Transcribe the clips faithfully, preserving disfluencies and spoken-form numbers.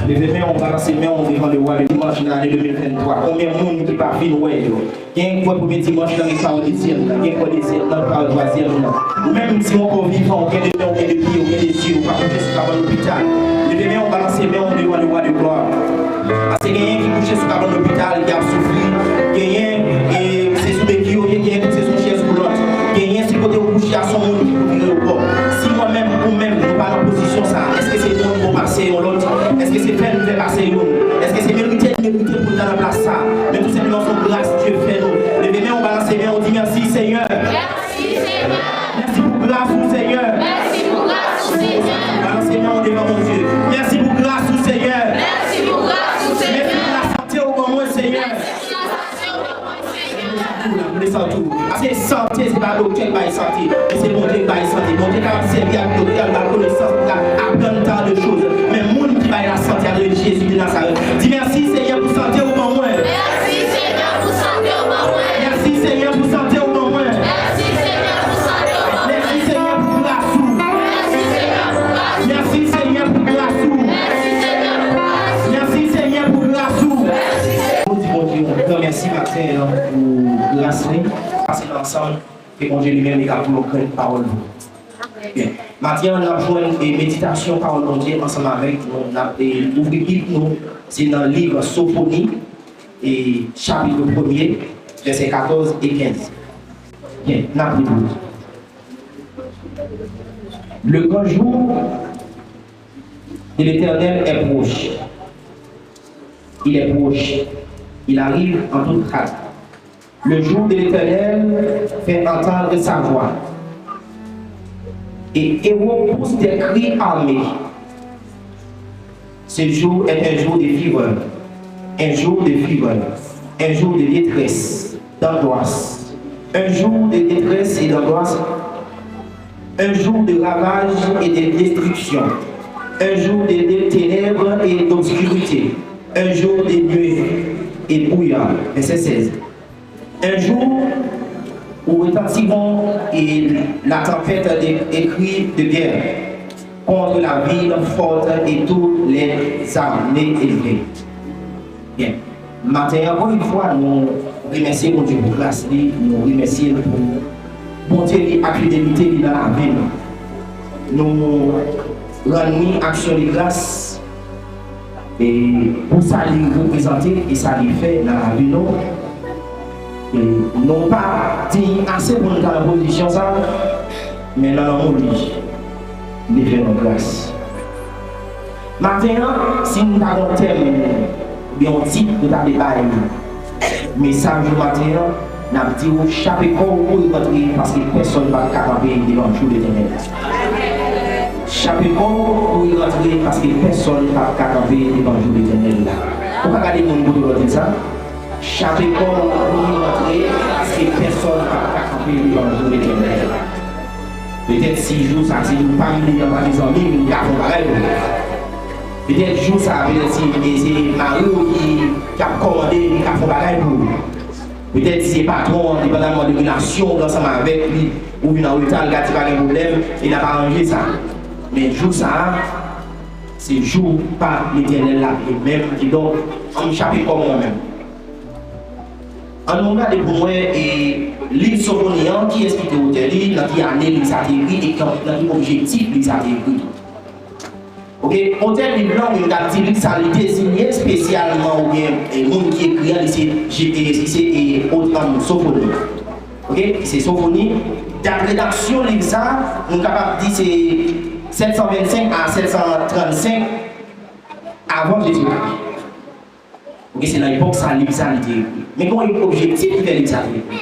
Leve men w, balanse men w devan le wa de dimanch nan ane de mil venntwa. Konbyen moun ki pa fin wè yo? Gen k wè premye dimanch nan, gen k pa wè dezyèm nan, gen k wè dezyèm nan, k pa wè twazyèm nan. Ou menm, si w ankò vivan, ou gen de men, ou gen de pye, ou gen de zye, ou pa kouche sou kabann lopital. Leve men w, balanse men w devan le wa de glwa. Paske genyen ki kouche sou kabann lopital, ki ap soufri. Genyen, e, se sou beki yo ye, genyen tou se sou chèz woulant. Genyen se kote ou kouche a, se yon moun ki pou vire w bò. Si mwen menm, ou menm, nou pa nan pozisyon sa, èske se moun pou pase yon lòt? Èske se fè n fè pase youn? Èske se merite n merite pou n ta nan plas sa? Men tou senpleman, se yon gras Dye fè nou. Leve men w, balanse men w, di, mèsi, Senyè. Mèsi, Senyè. Mèsi pou gras ou, Senyè. Mèsi pou gras ou, Senyè. Balanse men w devan Bondye. Mèsi pou gras ou, Senyè. Mèsi pou gras ou, Senyè. Mèsi pou lasante ou ban mwen, Senyè. Mèsi pou lasante ou ban mwen, Senyè. Desann tou, desann tou. Paske sante, se pa doktè k bay sante, men se Bondye k bay sante. Bondye ka sèvi ak doktè, ak konesans pou ka aprann tan de choz. Men moun ki bay lasante a rele Jezi de Nazarèt. Di, mèsi, Senyè, pou sante ou ban mwen. Mèsi, Senyè, pou sante ou ban mwen. Mèsi, Senyè, pou sante ou ban mwen. Mèsi, Senyè, pou sante ou ban mwen. Mèsi, Senyè, pou gras ou. Mèsi, Senyè, pou gras ou. Mèsi, Senyè, pou gras ou. Mèsi, Senyè, pou gras ou. Mèsi, Senyè. Nou di Bondye yon gran mèsi maten an pou gras li. Pase ansanm, ke Bondye li menm li ka pou yon grenn pawòl pou nou. Byen. Maten an, n ap jwenn, e, meditasyon pawòl Bondye ansanm avèk nou. N ap, e, ouvri Bib nou, se nan liv Sofoni, e, chapit premye, vèsè katòz e kenz. Byen, n ap li pou nou. Le grand jour de l'Éternel est proche. Il est proche. Il arrive en toute hâte. Le jour de l'Éternel fait entendre sa voix. Et héros pousse des cris armés. Ce jour est un jour de fureur, un jour de fureur, un jour de détresse, d'angoisse, un jour de détresse et d'angoisse, un jour de ravage et de destruction, un jour de, de ténèbres et d'obscurité, un jour de nuée et brouillard. Verset seize. Un jour où retentiront et la tempête des, des cris de guerre contre la ville forte et toutes les armées élevées. Byen. Maten an, ankò yon fwa, nou remèsye Bondye pou gras li, nou remèsye l pou bonte li ak fidelite li nan lavi nou. Nou rann li aksyon de gras, e pou sa li reprezante e sa li fè nan lavi nou. E nou pa diy ase pou n ta nan pozisyon sa, men nan lanmou li, li fè nou gras. Maten an, si n ta gon tèm oubyen yon tit nou ta vle bay mesaj ou maten an, n ap di w, chape kò w, kouri rantre, paske pèsonn p ap ka kanpe devan jou Letènèl la. Chape kò w, kouri rantre, paske pèsonn p ap ka kanpe devan jou Letènèl la. Ou ka gade moun kote w di l sa. Chape kò w, kouri rantre, paske pèsonn p ap ka kanpe devan jou Letènèl la. Petèt si jou sa se jou pa m, li nan pati zanmi m, li ka fè yon bagay pou mwen. Petèt jou sa, petèt si e se mari w ki, ki ap kòmande, li ka fè yon bagay pou ou. Petèt si se patwon an, depandamman de relasyon w ansanm avèk li, ou vin an reta, li ka di pa gen pwoblèm, e n ap aranje sa. Men jou sa a, se jou pa Letènèl la li menm, kidonk, ann m chape kò m mwen menm. Ann nou gade pou n wè, e, liv Sofoni an, kiyès ki te otè li, nan ki ane liv sa te ekri, e nan, nan ki objektif liv sa te ekri tou. Oke, otè liv lan, wi, m t ap di liv sa, li deziye espesyalman, oubyen, e, moun ki ekri an, li se, je, e, li se, e, otè, Sofoni. Oke, se Sofoni. Dat redaksyon liv sa, nou kapab di se sèt san vennsenk a sèt san trannsenk avan Jezikri. Oke, se nan epòk sa, liv sa, li te ekri. Men gen yon objektif ki fè liv sa te ekri.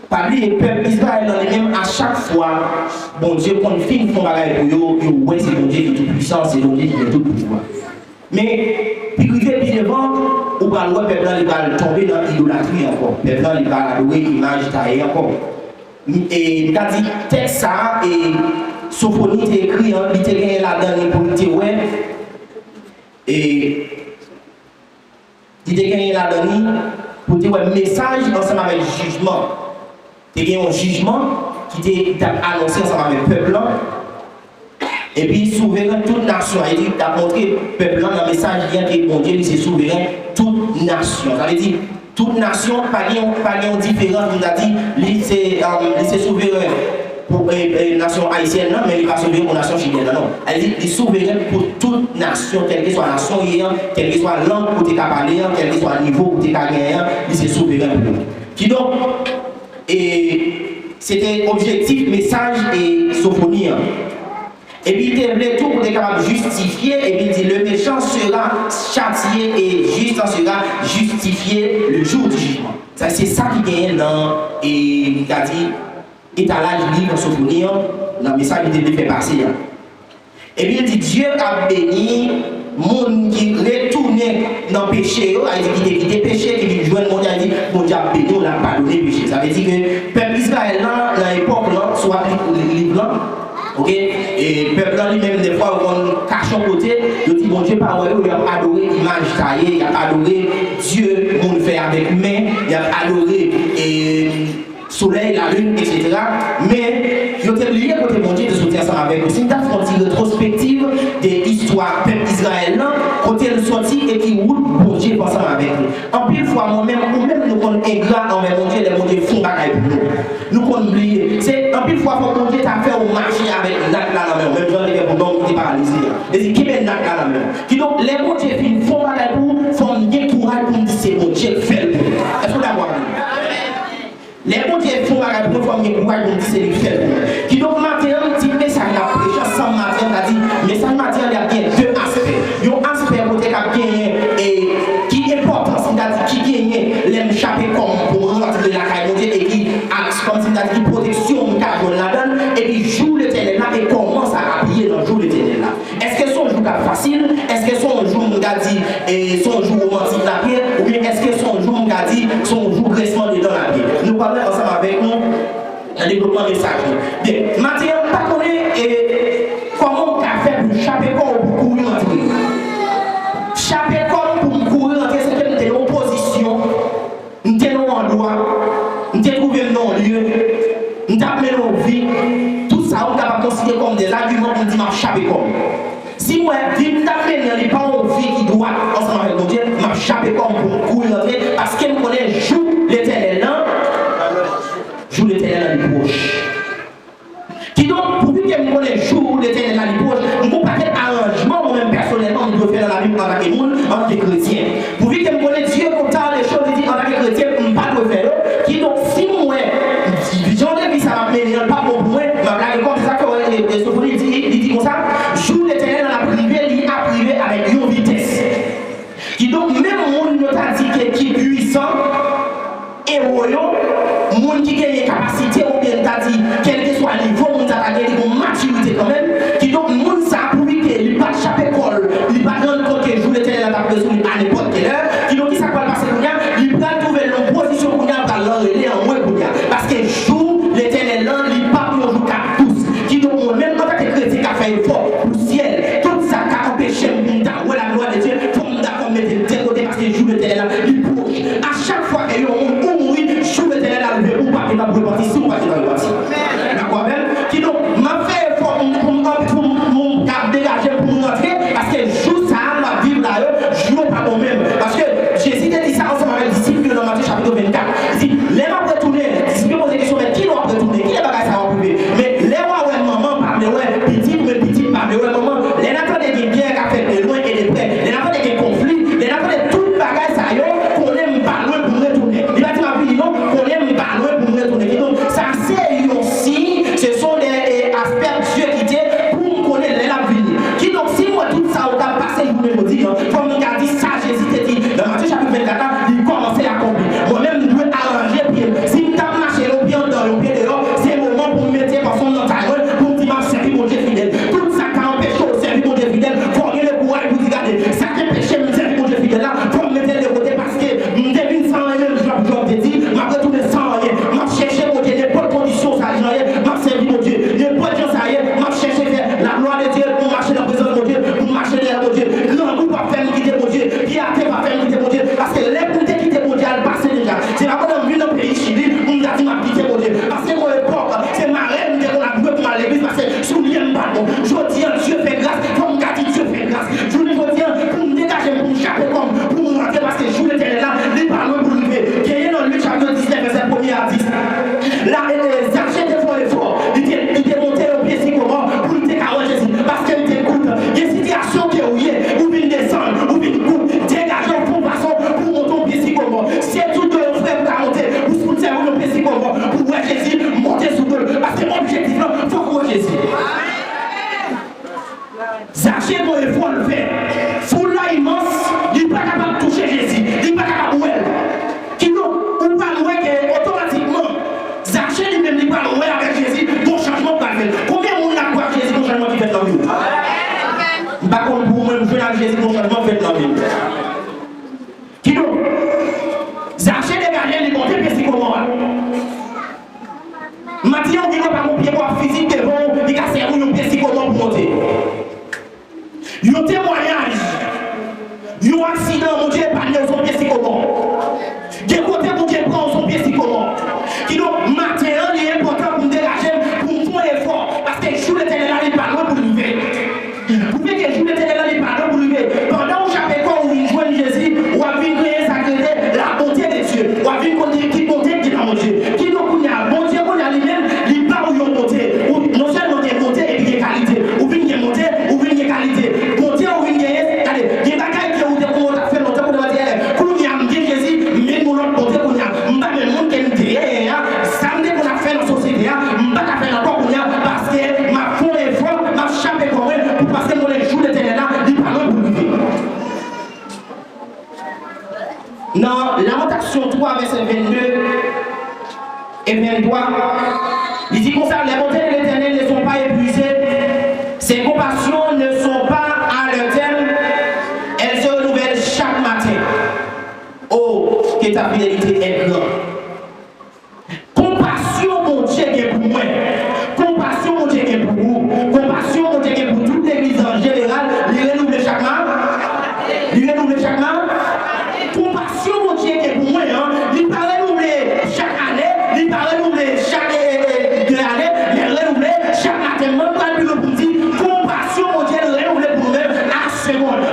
Pa bliye, pèp Izrayèl lan, li menm, a chak fwa Bondye konn fin fè yon bagay pou yo, yo wè se Bondye ki toupwisan, se Bondye ki gen tout pouvwa. Men, pi rive pi devan, ou pral wè pèp lan, li pral tonbe nan idolatri ankò. Pèp lan, li pral adore imaj taye ankò. E, m ta di, tèks sa a, e, Sofoni te ekri an, li te genyen ladan li pou li te wè, e, li te genyen ladan li pou te wè mesaj ansanm avèk jijman. Te gen yon jijman ki te, t ap anonse ansanm avèk pèp lan. Epi souveren tout nasyon an. Li di, l ap montre pèp lan nan mesaj li an ke Bondye li se souveren tout nasyon. Sa vle di, tout nasyon, pa gen, pa gen yon diferans, nou ta di, li se, um, li se souveren pou, e, e, nasyon ayisyèn nan, men li pa souveren pou nasyon chilyen nan, non. Sa vle di, li souveren pou tout nasyon, kèlkeswa nasyon w ye an, kèlkeswa lang ou te ka pale an, kèlkeswa nivo ou te ka genyen an, li se souveren pou ou. Kidonk, e, se te objektif mesaj e Sofoni an. Epi li te vle tou pou te kapab jistifye, epi li di, le méchant sera châtié et juste sera justifié le jour du jugement. Sa, se sa ki genyen nan, e, m ta di, etalaj liv Sofoni an, nan mesaj li te vle fè pase a. Epi li di, Dye ap beni moun ki retounen nan peche yo, sa vle di ki te kite peche, ki vin jwenn Bondye, sa vle di Bondye ap beni w, l ap padone peche. Sa vle di ke pèp Izrayèl lan, nan epòk lan, si w ap li, li, liv lan, oke, e pèp lan li menm, dèfwa, yo konn kache yon kote, yo di Bondye pa wè yo, y ap adore imaj taye, y ap adore dye moun fè avèk men, y ap adore, e, solèy, lalin, etsetera. Men, yo te bliye kote Bondye te soti ansanm avèk yo. Si n ta fè yon ti retwospektiv de istwa pèp Izrayèl lan, kote l soti e ki wout Bondye fè ansanm avèk li. Anpil fwa, mwen menm, ou menm, nou konn engra anvè Bondye lè Bondye fè yon bagay pou nou. Nou konn bliye. Se anpil fwa, fòk Bondye ta fè w mache avèk nat la nan men w, menm jan li te fè pou nonm ki te paralize a. Li di, kenbe nat la nan men w. Kidonk, lè Bondye fin fè yon bagay pou ou, fò m gen kouraj pou m di se Bondye k fè l pou mwen. Èske w dakò avè m? Lè Bondye fè yon bagay pou mwen, fò m gen kouraj pou m di se li k fè l pou mwen. Kidonk, maten an, m di mesaj n ap preche ansanm maten an, m ta di, mesaj maten an, li ap gen de aspè. Yon aspè kote k ap genyen, e, ki enpòtans, m ta di, ki genyen lè m chape kò m pou m rantre lakay Bondye, e ki, ak, kòmsi m ta di, ki pwoteksyon m ka jwenn ladan l, epi jou Letènèl la, e kòman sa apiye nan jou Letènèl la. Èske se yon jou k ap fasil? Èske se yon jou m ka di, e, se yon jou womantik l ap ye? Oubyen èske se yon jou m ka di se yon jou gresman de dan l ap ye? Nou pral wè ansanm avèk nou nan devlopman mesaj nou. Byen, maten an, m pa konnen, e, kòman w ka fè pou chape kò w pou kouri rantre. Chape kò m pou m kouri rantre, se ke m te nan yon pozisyon M te nan yon andwa, m te twouve m nan yon lye, m t ap mennen yon vi, tout sa yo m kapab konsidere kòm dèzagiman pou m di m ap chape kò m. Si m wè vi m t ap mennen an, li pa yon vi ki dwat ansanm avèk Bondye, m ap chape kò m pou m kouri rantre, paske m konnen jou Letènèl lan, jou Letènèl lan li pwòch. Kidonk, pouvi ke m konnen jou Letènèl la li pwòch, m gon pakèt aranjman mwen menm pèsonèlman m dwe fè nan lavi m antanke moun, antanke kretyen. Pouvi ke m konnen Dieu compte tant de choses, li di antanke kretyen, m pa dwe fè yo. Kidonk, si m wè jan de vi sa m ap mennen an pa bon pou mwen, m ap lage kò m. Se sa k fè w wè, e, e, Sofoni, li di, li, li di konsa, jou Letènèl la ap rive, li ap rive avèk yon vitès. Kidonk, menm moun yo ta di ke ki pwisan, ewo yo, moun ki genyen kapasite oubyen n ta di, kèlkeswa nivo moun sa ta gen, li gon matirite kanmenm. Kidonk, moun sa, pouvi ke li pa t chape kò l, li pa t rann kont ke jou Letènèl la t ap rive sou li a nenpòt kèlè. Kidonk, kisa k pral pase kounye a? Li pral twouve l nan yon pozisyon kounye a, pral nan rele anmwe kounye a. Paske jou Letènèl lan, li p ap yon jou k ap dous. Kidonk, mwen menm, antanke kretyen k ap fè efò pou syèl, tout sa k ka anpeche m pou m ta wè laglwa de Dye, fò m dakò mete l de kote, paske jou Letènèl la, li pwòch. A chak fwa ke yon moun ou mouri, jou Letènèl la rive, ou pa gentan repanti, si ou pa gentan repanti. Dakò avè m? Kidonk, m ap fè efò pou m, pou m, pou m, pou m ka degaje m pou m rantre, paske jou sa a m ap viv la yo, jou yo pa bon menm. Paske Jezi te di sa ansanm avèk disip yo nan Matye chapit vennkat. Li di, lè m ap retounen, disip yo poze kesyon, men kilè w ap retounen? Kilè bagay sa yo ap rive? Men lè w a wè manman pa vle wè pitit, oubyen pitit pa vle wè manman, lè n a tande gen gè k ap fèt de lwen e de prè, lè n a tande gen konfli, lè n a tande tout bagay sa yo, konnen m pa lwen pou m retounen. Li pa di m ap vini non, konnen m pa lwen pou m retounen. Kidonk, sa se yon siy, ce sont des, eh, aspects Dieu ki te pou m konnen lè l ap vini. Kidonk, si m wè tout sa yo k ap pase jounen jodi a, fò m ka di sa Jezi te di nan Matye chapit vennkat la, li kòmanse akonpli. Mwen menm, m dwe aranje pye m. Si m t ap mache yon pye anndan, yon a dis. La, e, e, Zache te fè yon efò. Li te, li te monte yon pye sikomò pou li te ka wè Jezi. Paske li te kout. Gen sitiyasyon ke ou ye, ou vin desann, ou vin kout. Degaje w, fè yon fason pou w monte yon pye sikomò. Se tou do yon frè pou ka monte, pou, pou sèvi yon pye sikomò, pou wè Jezi, monte sou do l. Paske objektif lan, fòk ou wè Jezi. Zache gon efò l fè. Foul la imans, li pa kapab touche Jezi, li pa kapab wè l. Kidonk, ou pral wè ke otomatikman, Zache li menm li pral wè avèk Jezi, gon chanjman pral fèt. Konbyen moun la kwè ak Jezi gon chanjman ki fèt nan vi w? M pa konn pou ou, mwen m jwenn ak Jezi gon chanjman fèt nan vi m. Kidonk, Zache degaje li monte pye sikomò a. Maten an, ou gen dwa pa gon pye bwa fizik devan w, li ka sèvi w yon pye sikomò pou monte. Yon temwayaj, yon aksidan, Bondye epanye w sou pye sikomò. Gen kote Bondye pran w sou pye sikomò. Kidonk, maten an, li enpòtan pou m degaje m, pou m fè yon efò, paske jou Letènèl la, li pa lwen pou l rive. Pou vin gen jou Letènèl la, li pa lwen pou l rive. Pandan w chape kò w, ou vin jwenn Jezi, w ap vin genyen sa k rele la bonté de Dieu. W ap vin konn ki bonte ki nan Bondye. Kidonk kounye a, Bondye kounye a li menm, li ba w yon bonte. Ou non sèlman gen bonte, epi gen kalite. Ou vin gen bonte, ou vin gen kalite. Bonte ou vin genyen, gade, gen bagay ke ou te konn t ap fè lontan pou w te di, eh, kounye a m gen Jezi, m vin gon lòt bonte kounye a. M pa menm moun ke m te ye yè a. Sa m te konn ap fè nan sosyete a, m pa ka fè l ankò kounye a, paske m ap fè yon efò, m ap chape kò mwen, pou paske m konnen jou Letènèl la, li pa lwen pou l rive. Nan Lamentations trois, versets vingt-deux et vingt-trois, li di konsa, les bontés de l'Éternel ne sont pas épuisées, ses compassions ne sont pas à leur terme, elles se renouvellent chaque matin. Oh, que ta fidélité est grande. Konpasyon Bondye gen pou mwen. Konpasyon Bondye gen pou ou. Konpasyon Bondye gen pou tout legliz an jeneral. Li renouvle chak ma-, li renouvle chak ma-, konpasyon Bondye gen pou mwen an, li pa renouvle chak ane, li pa renouvle chak, e, e, e, de ane, men renouvle chak maten. Mwen pral pi lwen pou m di, konpasyon Bondye renouvle pou nou menm a la segond.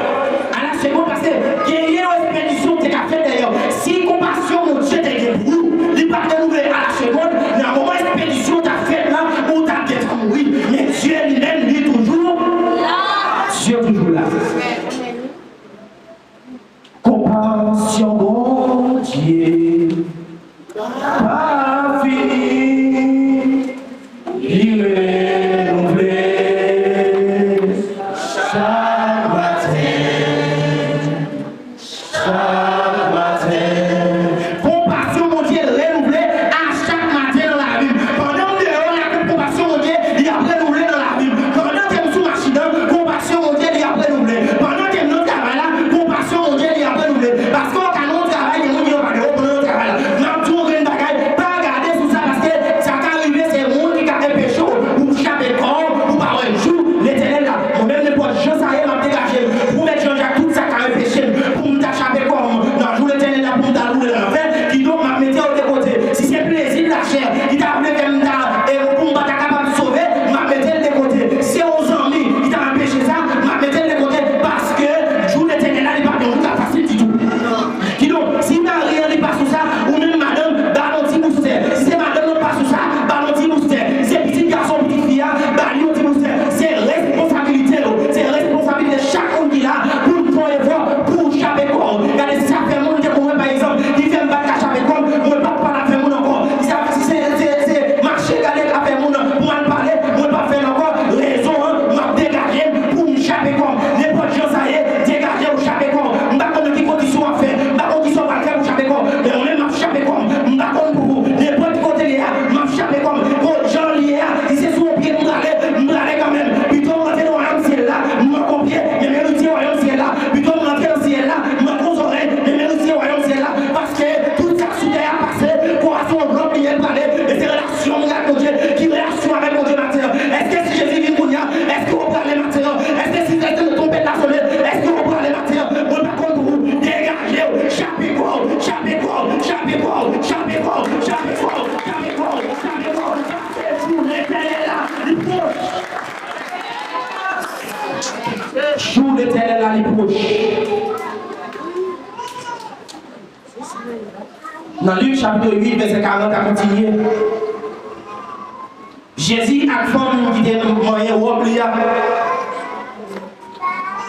A la segond, paske genyen yon ekspedisyon ki te ka fèt dèyè w. Si konpasyon Bondye te gen pou ou, li pa t renouvle a la segond, nan moman ekspedisyon t ap fèt la, ou t ap gentan mouri. Men Dye li menm, li toujou la. Dye toujou la. Konpasyon Bondye pa fini, li renouvle chak maten, chak maten. Konpasyon Bondye renouvle a chak maten nan lavi m. Pandan m deyò la, konpasyon Bondye, li ap renouvle nan lavi m. Pandan ke m sou machin nan, konpasyon Bondye, li ap renouvle. Pandan ke m nan travay la, konpasyon Bondye, li ap renouvle. Paske w ka nan yon travay, gen moun ki nan pa gen ou pandan nan travay la. M ap di w yon grenn bagay, pa gade sou sa, paske sa ka rive, se moun ki ka enpeche w pou w chape kò w, pou w pa wè jou Letènèl la. Mwen menm, nenpòt jan sa ye, m ap degaje m pou Mèt Jan Jak tout sa ka enpeche m, pou m ta chape kò m nan jou Letènèl la, pou m ta woule nan lanfè. Kidonk, m ap mete yo de kote. Si se plezi de lachè ki ta vle fè m ta, e pou m pa ta kapab sove, m ap mete l de kote. Si se yon zanmi ki ta anpeche sa, m ap mete l de kote, paske jou Letènèl la, li p ap yon jou k ap fasil ditou. Kidonk, si mari an li pa sou sa, ou menm madanm, ba l yon ti boustè. Si se madanm nan pa sou sa, ba l yon ti boustè. Si se pitit gason, pitit fi a, ba li yon ti boustè. Se responsabilite yo, se responsabilite chak moun ki la pou n fè yon efò pou chape kò w. Gade, si sa fè moun te konn wè, pa egzanp, ki fè m pa t ka chape kò m, mwen p ap pale avè moun ankò. Si sa, si se, se, se mache chapit uit, vèsè karant a kontinye. Jezi ak fanm ki te manyen wòb li a.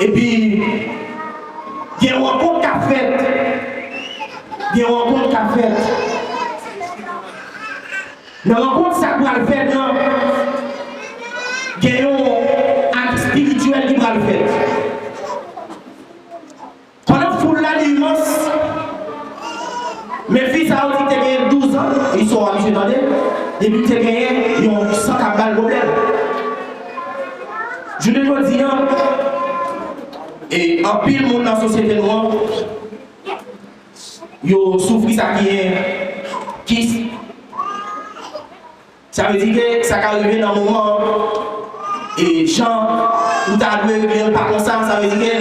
Epi, gen rankont k ap fèt. Gen rankont k ap fèt. Nan rankont sa k pral fèt lan, gen yon ak espirityèl ki pral fèt. Pandan foul la li imans, men fi sa yo di te genyen douz an, istwa a misye tande, epi li te genyen yon san k ap ba l pwoblèm. Jounen jodi a, e anpil moun nan sosyete nou an, yo soufri sa ki ye kis. Sa vle di ke sa ka rive nan moman e jan ou ta dwe regle l pa konsa, sa vle di ke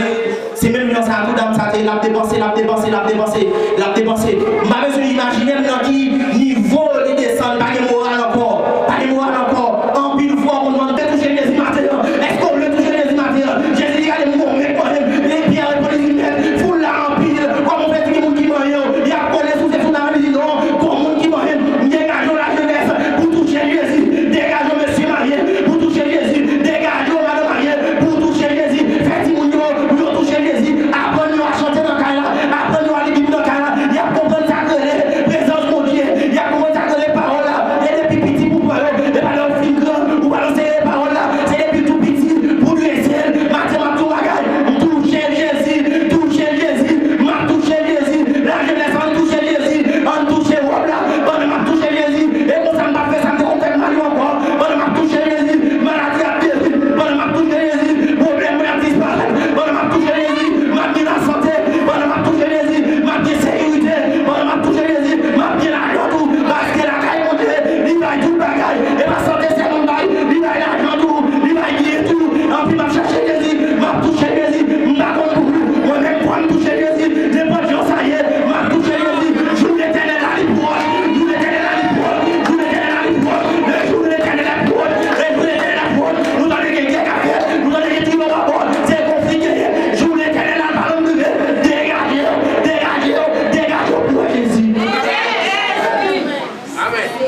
se menm jan sa tou dam sa te, l ap depanse, l ap depanse, l ap depanse, l ap depanse. M pa bezwen imajine m nan ki nivo li desann, pa gen moral ankò, pa gen moral ankò. Anpil fwa ou konn mande touche Jezi maten an. Èske w vle touche Jezi maten an? Jezi di gade m gon men k manyen m. E Pyè reponn li di, Mèt, foul la anpil, kòman w fè di gen moun ki manyen w? Y ap kole sou se sou nan li di non, gon moun ki manyen m. M degaje w lajenès pou touche Jezi. Degaje w mesye marye pou touche Jezi. Degaje w madanm marye pou touche Jezi. Fè timoun yo pou yo touche Jezi. Aprann yo a chante nan kay la. Aprann yo a li Bib nan kay la. Y ap konprann sa k rele prezans Bondye. Y ap konprann sa k rele pawòl la. E depi piti pou pran yo. E pa lè w fin gran ou pral anseye pawòl la. Se depi tou piti pou drese l. Maten m ap di w bagay. M touche Jezi. Touche Jezi. M ap touche Jezi. Lajenès, ann touche Jezi. Ann touche wòb la. Pandan m ap touche Jezi. E konsa m p ap fè sa m te konn fè m mal yo ankò. Pandan m ap touche Jezi. Maladi ap geri. Pandan m ap touche Jezi. Pwoblèm mwen ap disparèt. Pandan m ap touche Jezi. M ap gen lasante. Pandan m ap touche Jezi. M ap gen sekirite. Pandan m ap touche Jezi. M ap gen lajan tou. Paske lakay Bondye, li bay tout bagay. E pa sante sèlman bay. Li bay lajan tou. Li bay byen tou. Anpi m ap chache Jezi. M ap touche Jezi. M pa konn pou mwen menm fò m touche Jezi. Nenpòt jan sa ye, m ap touche Jezi. Jou Letènèl la li pwòch. Jou Letènèl la li pwòch. Jou Letènèl la li pwòch. Le jou de Letènèl est proche. Le jou de Letènèl est proche. Nou tande gen gè k ap fèt. Nou tande gen tribò pa bò. Se konfli k genyen. Jou Letènèl la pa janm rive. Degaje w. Degaje w. Degaje w pou wè Jezi.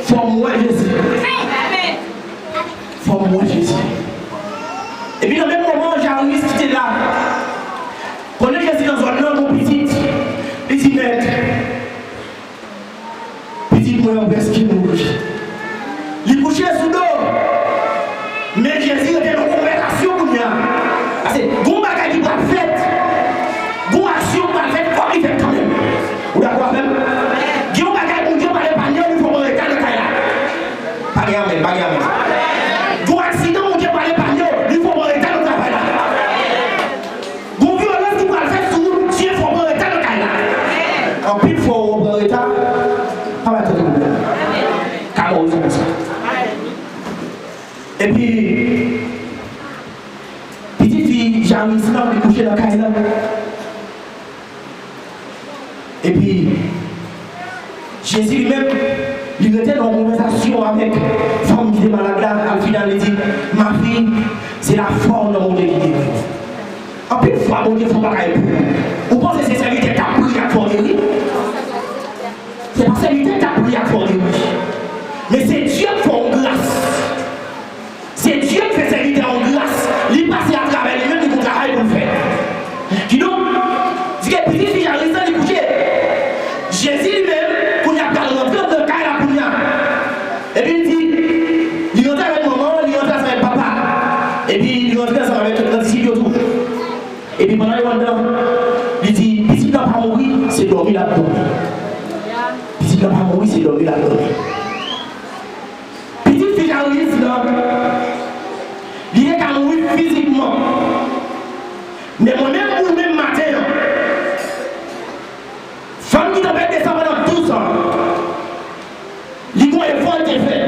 Fò m wè Jezi. Fò m wè Jezi. Epi nan menm moman, Jayiris ki te la, konnen Jezi nan zòn nan, gon pitit. Li di, Mèt, pitit mwen an prèske mouri. Li kouche sou do. Men Jezi rete nan konvèsasyon kounye a. Paske gon bagay ki pral fèt. Gon aksyon ki pral fèt, fòk li fèt kanmenm. Ou dakò avè m? Gen yon bagay Bondye pral epanye w, li fè w pran reta nan kay la. Pa gen amèn, pa gen amèn. Gon aksidan Bondye pral epanye w, li fè w pran reta nan travay la. Gon vyolans ki pral fèt sou ou, Dye fè w pran reta nan kay la. Anpil fwa ou pran reta, pa bay tèt ou pwoblèm. Ka mò rezon konsa. Epi, pitit fi Jayiris lan, li kouche nan kay la. Epi, Jezi li menm, li rete nan yon konvèsasyon avèk fanm ki te malad la, al final li di, Ma fille, c'est la foi nan Bondye ki geri w. Anpil fwa, Bondye fè yon bagay pou ou. Ou panse se sèvitè k ap priye k ap fè w geri? Se pa sèvitè k ap priye k ap fè w geri. Men se Dye k fè w gras. Se Dye k fè sèvitè a yon gras, li pase atravè li menm, li gon travay pou l fè. Kidonk, di ke pitit fi Jayiris lan, li kouche. Jezi li menm, kounye a, pral rantre anndan kay la kounye a. Epi l di, li rantre avèk manman, li rantre ansanm avèk papa. Epi li rantre ansanm avèk tout lòt disip yo tou. Epi pandan yo anndan, li di, pitit lan pa mouri, se dòmi l ap dòmi. Pitit lan pa mouri, se dòmi l ap dòmi. Pitit fi Jayiris lan, li te ka mouri fizikman. Men mwen menm, ou menm maten an, fanm ki t anpèt de san pandan douz an, li gon efò l te fè.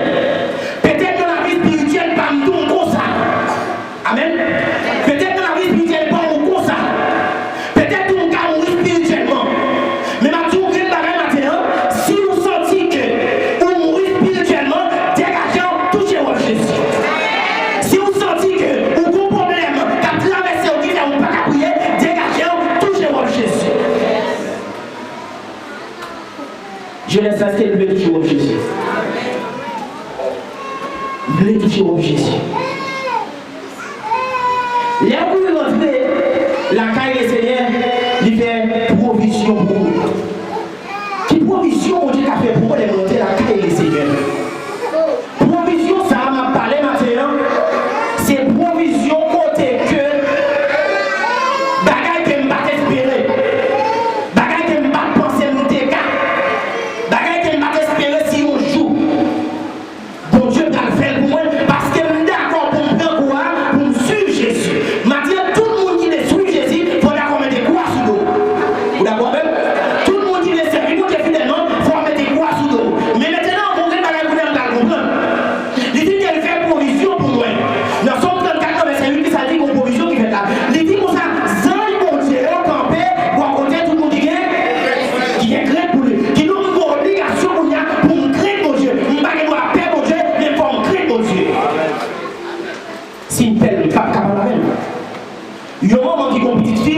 Petèt nan lavi espirityèl pa m tou konsa. Amèn. Petèt nan lavi espirityèl pa ou konsa. Petèt tou ou ka mouri espirityèlman. Men m ap di w yon grenn bagay maten an, si ou santi ke ou mouri espirityèlman, degaje w, touche wòb Jezi. Si ou santi ke ou gon pwoblèm k ap travèse w ki fè ou pa ka priye, degaje w, touche wòb Jezi. Je ne sais ce que vle touche wòb Jezi. Lè w kouri rantre lakay Lesenyè, li fè pwovizyon pou ou. Ki pwovizyon Bondye ka fè pou ou lè w rantre lakay Lesenyè? Pwovizyon sa a m ap pale maten an, se pwovizyon kote ke bagay ke m pa t espere, bagay ke m pa t panse m te ka, bagay ke m pa t espere si yon jou Bondye pral fè l pou mwen, paske m dakò pou m pran kwa a, pou m swiv Jezi. M ap di tout moun ki vle swiv Jezi, fò w dakò mete kwa sou do w. Ou dakò avè m? Tout moun ki vle sèvi Bondye fidèlman, fò w mete kwa sou do w. Men mentnan, gon grenn bagay kounye a m pral konprann. Li di ke l fè pwovizyon pou mwen. Nan Sòm trannkat, nan vèsè uit, ki sa l di, gon pwovizyon ki fèt la. Li di konsa, zanj Bondye yo kanpe bò kote tout moun ki gen, ki gen krent pou li. Kidonk, m gen obligasyon kounye a pou m krent Bondye. M pa gen dwa pè Bondye, men fò m krent Bondye. Si m pè l, li p ap ka pale avè m. Yon manman ki gon pitit fi,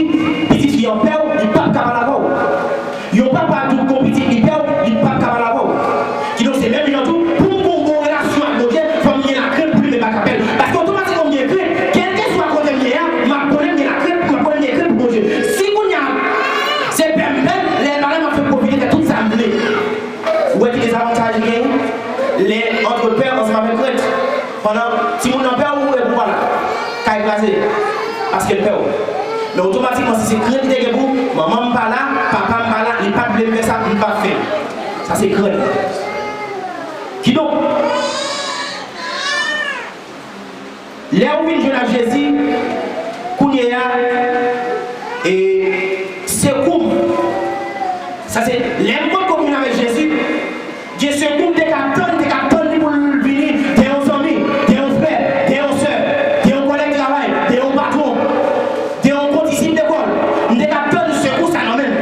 pitit fi an pè w, li p ap ka pale avè w. Yon papa tou gon pitit li pè w, li p ap ka pale avè w. Kidonk, se menm jan tou, pou m gon bon relasyon ak Bondye, fò m gen lakrent pou li, men pa ka pè l. Paske otomatikman m gen krent, kèlkeswa kote m ye a, m ap konnen m gen lakrent, m ap konnen m gen krent pou Bondye. Si kounye a, se pè m pè l, lè l pa la, m ap fè pwofite fè tout sa m vle. Ou wè ki dezavantaj li genyen? Lè ant pè ansanm avèk krent. Pandan timoun nan pè w, ou wè pou w pa la. Kay kraze. Paske l pè w. Men otomatikman, si se krent li te gen pou ou, manman m pa la, papa m pa la, li pa t vle m fè sa, m p ap fè l. Sa se krent. Kidonk, lè ou vin jwenn ak Jezi, kounye a, e, sekou m. Sa se, lè m potko vin avèk Jezi, gen sekou m te ka tann, te ka tann li pou l vini, te yon zanmi, te yon frè, te yon sè, te yon kòlèg travay, te yon patwon, te yon kondisip lekòl. M te ka tann sekou sa nan men l.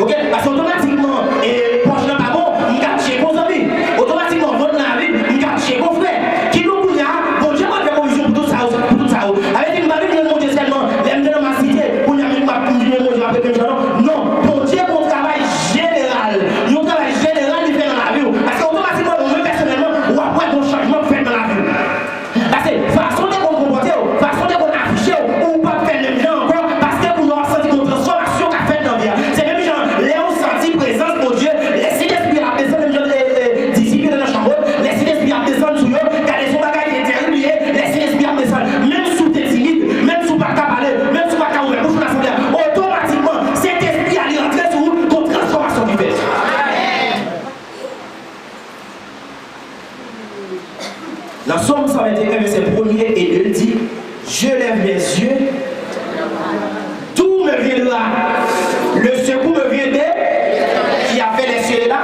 Oke? Paske otomatikman, e, pòch lan pa bon, m ka tcheke yon zanmi. Otomatikman, vant lan vid, m ka tcheke yon frè. Kidonk kounye a, Bondye pral fè pwovizyon pou tout sa yo, pou tout sa yo. Sa vle di, m pa vin jwenn Bondye sèlman lè m te nan masite, kounye a, m ap vin jwenn Bondye, m ap rete menm jan non. Non, Bondye gen yon travay jeneral. Yon travay jeneral li fè nan lavi w. Paske otomatikman, ou menm pèsonèlman, w ap wè gen yon chanjman k fèt nan lavi w. Paske fason w te konn konpòte w, fason w te konn afiche w, ou p ap fè menm jan ankò, paske kounye a w ap santi gen yon transfòmasyon k ap fèt nan vi a. Se menm jan, lè w santi prezans Bondye, lè Sentespri a ap desann, menm jan, e, e, disip yo te nan chanm wot, lè Sentespri a ap desann sou yo, gade se yon bagay ki terib li ye, lè Sentespri a ap desann. Menm si w te timid, menm si w pa t ka pale, menm si w pa t ka ouvè bouch ou nan asanble a, otomatikman, Sentespri a li rantre sou ou, gon transfòmasyon ki fèt. Nan Sòm san venteyen, vèsè premye e de, l di, Je lève mes yeux, d'où me viendra le secours? Me vyen de, ki a fè lè syèl e la.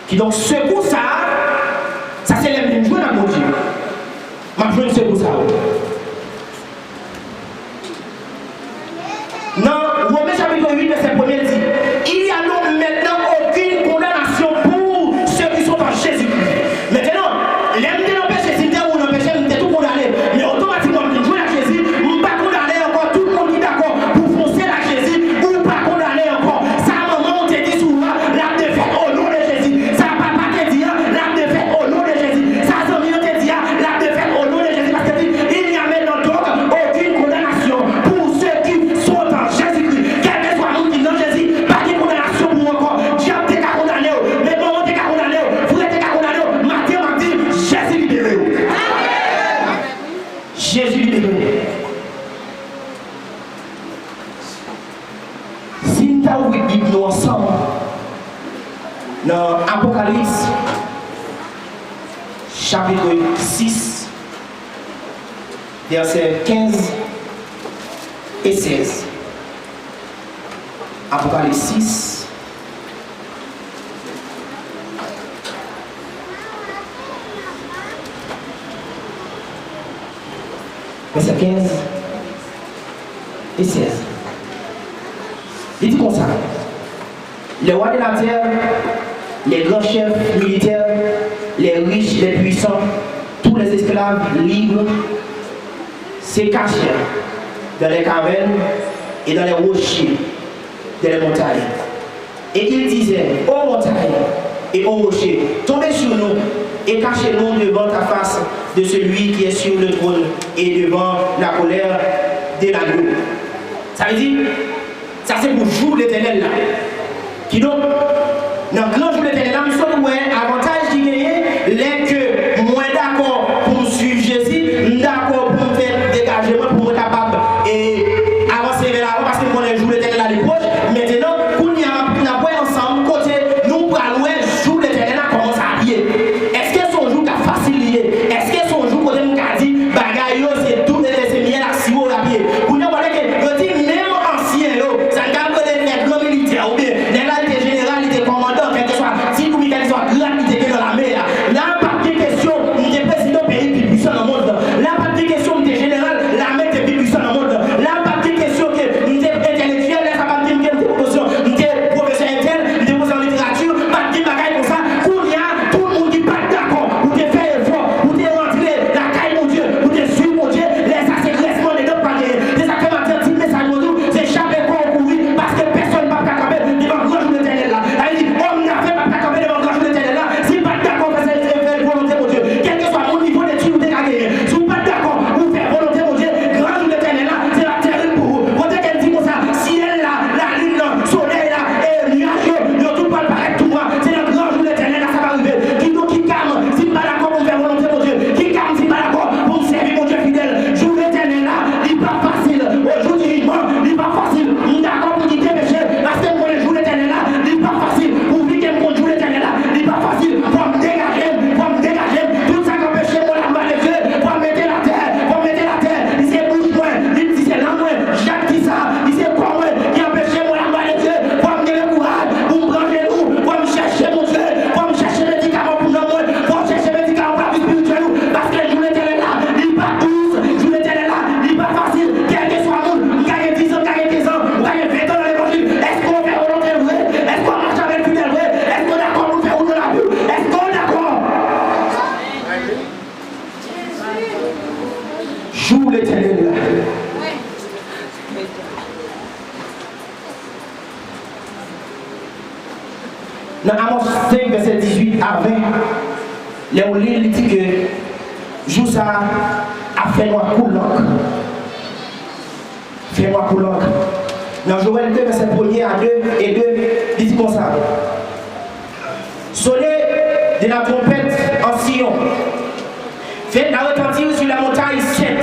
Kidonk, sekou sa a, sa se lè m vin jwenn ak Bondye. M ap jwenn sekou sa a. Nan Women chapit uit, vèsè premye, l di, Il y a donc maintenant aucune condamnation pour ceux qui sont en Jésus-Christ. Mentnan, lè m te nan peche, si m te woule nan peche, m te tou kondane. Men otomatikman, m vin jwenn ak Jezi, m pa kondane ankò. Tout moun ki dakò pou fon sèl ak Jezi, ou pa kondane ankò. Sa manman w te di sou ou a, l ap defèt o non de Jezi. Sa papa te di a, l ap defèt o non de Jezi. Sa zanmi an te di a, l ap defèt o non de Jezi. Paske di, Il n'y a maintenant donc aucune condamnation pour ceux qui sont en Jésus-Christ. Kèlkeswa moun ki nan Jezi, pa gen kondanasyon pou ou ankò. Dyab te ka kondane w, men manman te ka kondane w, frè te ka kondane w. Maten an, m ap di, Jezi libere w. Jezi libere w. Si n ta ouvri Bib nou ansanm nan Apokalips, chapit sis, vèsè kenz e sèz. Apokalips sis, vèsè kenz e sèz. Li di konsa, Les rois de la terre, les grands chefs militaires, les riches, les puissants, tous les esclaves libres se cachèrent dans les cavernes et dans les rochers, dans les montagnes. Et ils disaient, Ô montagne et ô rocher, tombez sur nous et cachez-nous devant ta face. de celui qui est sur le trône et devant la colère de l'agneau. Sa vle di, sa se pou jou Letènèl la. Kidonk, nan gran jou Letènèl la, m sot wè avantaj ki genyen lè ke mwen dakò pou m swiv Jezi, m dakò pou m fè degaje mwen, pou mwen kapab, e, avanse vè lavan, paske m konnen jou Letènèl la li pwòch. Mentnan, kounye a, n ap wè ansanm kote nou pral wè jou Letènèl la, kòman sa ap ye. Èske se yon jou k ap fasil li ye? Èske se yon jou kote m ka di bagay yo se dou, e se myèl ak siwo l ap ye? Kounye a, w ap wè ke yo di menm ansyen yo, sa n ka rele nèg gran militè, oubyen nèg la li te jeneral, li te kòmandan, kèlkeswa tit oubyen kèlkeswa grad li te gen nan lame a. La, pa t gen kesyon, m te prezidan peyi ki pi pwisan nan mond lan. La, pa t gen kesyon, m te jeneral lame ki te pi pwisan nan mond lan. La, pa t gen kesyon ke m te entèlektyèl, lè sa pa t gen, m te pwofesè, m te pwofesè entèl, m te pwofesè an literati, pa t gen bagay konsa. Kounye a, tout moun ki pa t dakò, ou te fè efò, ou te rantre lakay Bondye, ou te swiv Bondye, lè sa se gresman de dan k pral genyen. Se sa k fè maten an, tit mesaj mwen di w, se chape kò w kouri, paske pèsonn p ap ka kanpe devan gran jou Letènèl la. Sa vle di, òm dafè p ap ka kanpe devan gran jou Letènèl la, si l pa t dakò fè sa, fè volonte Bondye. Kèlkeswa moun nivo detid ou te ka genyen, si w pa t dakò pou w fè volonte Bondye, gran jou Letènèl la, se va tèrib pou ou. Kote ke l di konsa, syèl la, lalin nan, solèy la, e nyaj yo, yo tout pral parèt tou nwa. Se nan gran jou Letènèl la sa va rive. Kidonk, ki ka m, si m pa dakò pou m fè volonte Bondye? Ki ka m, si m pa dakò pou m sèvi Bondye fidèl? Jou Letènèl la, li p ap fasil. O jou di jijman, li p ap fasil. M dakò pou m kite peche, paske m konnen jou Letènèl la, li p ap fasil. Pouvi ke m konn jou Letènèl la, li p ap fasil. Fò m degaje m, fò m degaje m. Tout sa k anpeche m wè la glwa de Dye, fò m mete l atè, fò m mete l atè. Li se bouch mwen, li di se lang mwen. Jak di sa, li se kò mwen ki anpeche m wè la glwa de Dye. Fò m gen le kouraj pou m pran jenou, fò m chèche Bondye, fò m chèche medikaman pou nanm mwen, fò w chèche medikaman pou lavi espirityèl ou, paske jou Letènèl la, li pa dous, jou Letènèl la, li pa fasil. Kèlkeswa moun, m ka gen diz an, m ka gen kenz an, ou ka gen ven tan nan levanjil. Èske w fè volonte l vre? Èske w ap mache avè l fidèl vre? Èske w dakò pou l fè wout nan lavi w? Èske w dakò? Jou Letènèl la. Nan Amòs senk, vèsè dizuit a ven, lè w li l, li di ke jou sa a ap fè nwa kou lank. Fè nwa kou lank. Nan Jowèl de, vèsè premye a de e de, li di konsa, Sonnez de la trompette en Sion. Faites-la retentir sur la montagne sainte.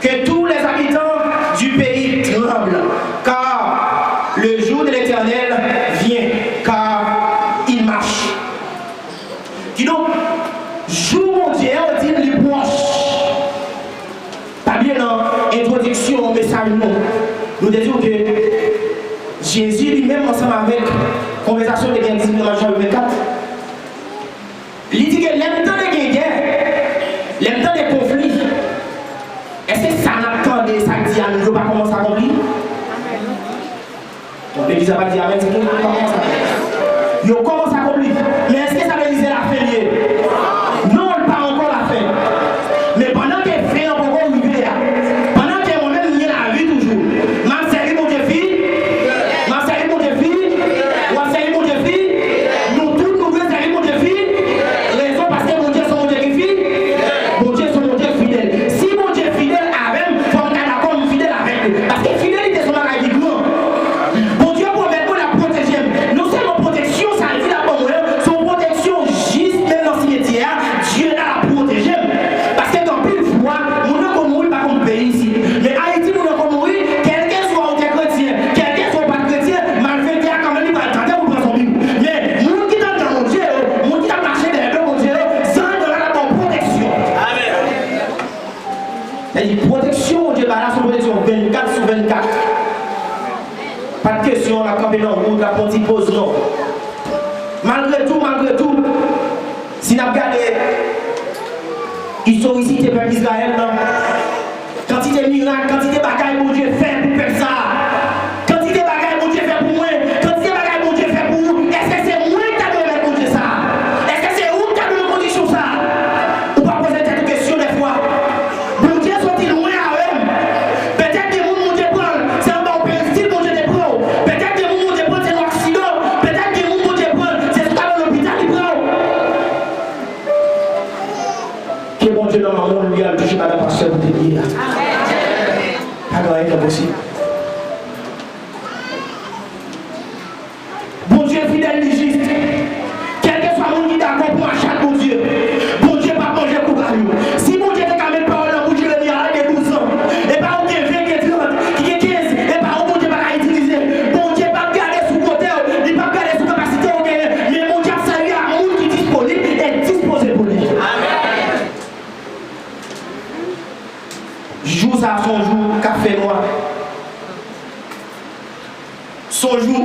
Que tous les habitants du pays tremblent, car le jour de l'Éternel vient, car il marche. Kidonk, jou Bondye a, yo di li pwòch. Pa bliye nan entwodiksyon mesaj nou, nou te di w ke Jezi li menm ansanm avèk konvèsasyon l te gen dizuit mach janvye vennkat, li di ke lè m tande gen gè, lè m tande konfli, èske sa n ap tande, sa k di a nou yo pa kòmanse akonpli? Bon, legliz la pa di amèn, se tou, yo kòmanse akonpli. Yo kòmanse akonpli. Men èske sa vle di se lafen li ye? Non, l pa ankò lafen. Men pandan ke fen an poko rive a, pandan ke mwen menm m gen lavi toujou, m ap sèvi Bondye fi, m ap sèvi Bondye fi, w ap sèvi Bondye fi, nou tout nou dwe sèvi Bondye fi. Rezon paske Bondye se yon Bondye ki fi, Bondye se yon Bondye fidèl. Si Bondye fidèl avè m, fò m ta dakò m fidèl avèk li. Paske fidelite se yon bagay ki gran. Bondye pwomèt mwen l ap pwoteje m. Non sèlman pwoteksyon sa l di l ap ban mwen an, se yon pwoteksyon jis menm nan simetyè a, Dye la ap pwoteje m. Paske gen anpil fwa, moun nan konn mouri pa konn peyi isit. Men Ayiti, moun nan konn mouri, kèlkeswa ou te kretyen, kèlkeswa ou pa t kretyen, malfektè a kanmenm li pral tante pou l pran zonbi w. Men moun ki t anndan Bondye yo, moun ki t ap mache dèyè do Bondye yo, zanj nan la t ap ba w pwoteksyon. Amèn. Sa di pwoteksyon Bondye ba la se yon pwoteksyon vennkat sou vennkat. Pa t kesyon l ap kanpe nan wout, l ap pran ti poz, non. Malgre tou, malgre tou, si n ap gade istorisite pèp Izrayèl lan, kantite mirak, kantite bagay Bondye fè pou pèp sa a, kantite bagay Bondye fè pou mwen, kantite bagay Bondye fè pou ou, èske se mwen ki ta dwe remèt Bondye sa a? Èske se ou ki ta dwe nan kondisyon sa a? Ou pa poze tèt ou kesyon dèfwa? Bondye soti lwen avè m. Petèt gen moun Bondye pran l, se anba yon peristil Bondye te pran w. Petèt gen moun Bondye pran l, se yon aksidan. Petèt gen moun Bondye pran l, se sou tablo lopital li pran w. Bondye nan manman w, li al touche madan pastè kote li ye a. Pa gen anyen k enposib. Bondye fidèl, li jis. Kèlkeswa moun ki dakò pou mache ak Bondye, Bondye p ap manje koukay ou. Si Bondye te ka met pawòl nan bouch Jeremi a laj de douz an, e pa ou gen ven, gen trant, ki gen kenz, e pa ou Bondye pa ka itilize. Bondye p ap gade sou kote w, li p ap gade sou kapasite w genyen, men Bondye ap sèvi ak moun ki disponib e dispoze pou li. Jou sa a se yon jou k ap fè nwa. Se yon jou,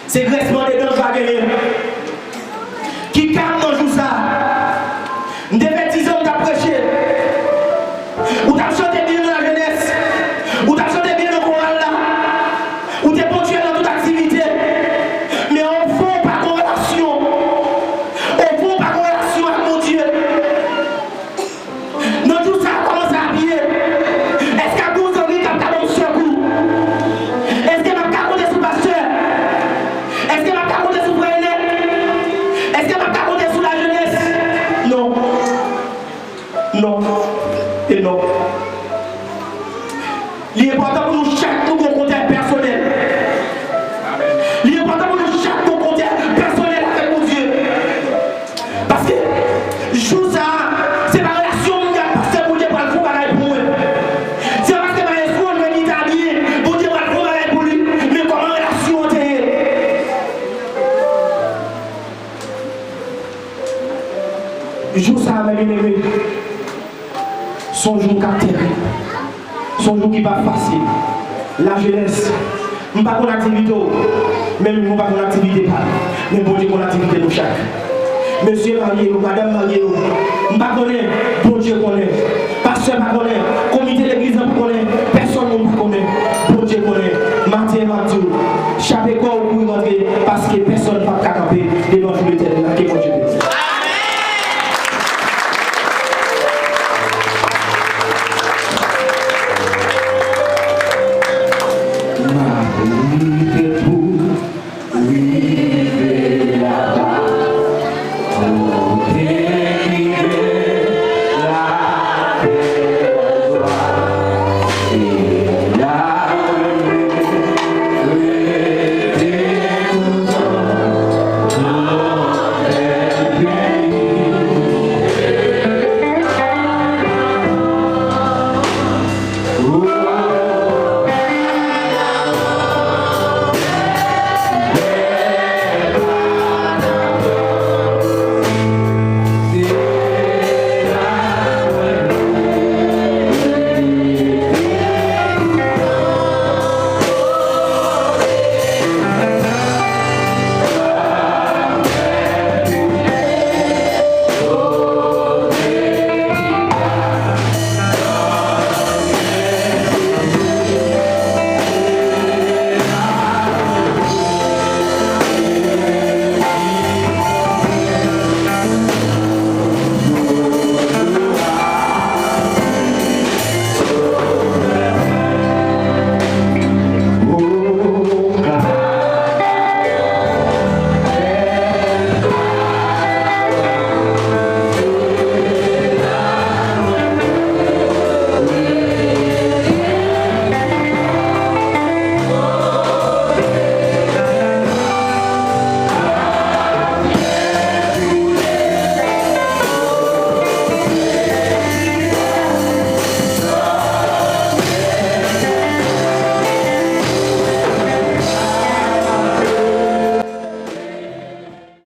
se grèsman de dan k va genyen. Ki ka m nan jou sa a? M te fè diz an m t ap preche. Ou t ap chante byen nan lajenès. Ou t ap chante byen nan koral la. Ou te pontyèl nan tout aktivite. Men ofon, ou pa gen relasyon. Ofon, ou pa gen relasyon ak Bondye. Nan jou sa a, kòman sa ap ye? Èske ap gen yon zanmi k ap ka ban m sekou? Èske m ap ka konte sou pastè? Èske m ap ka konte sou frè Enèk? Èske m ap ka konte sou lajenès? Non. Non. E non. Li enpòtan pou nou chak nou gen yon kontèk pèsonèl. Li enpòtan pou nou chak gen yon kontèk pèsonèl avèk Bondye. Paske jou sa a, se pa relasyon m gen ak pastè Bondye pral fè yon bagay pou mwen. Se pa paske m al eskonn mwen ki ta byen, Bondye pral fè yon bagay pou li. Men kòman relasyon an te ye? Jou sa a, mè byeneme, se yon jou k ap terib. Se yon jou ki pa fasil. Lajenès, m pa konn aktivite w, menm nou pa konn aktivite pa nou. Men Bondye konn aktivite nou chak. Mesye marye yo, madanm marye yo, m pa konnen, Bondye konnen. Pastè pa konnen, komite legliz lan pa konnen.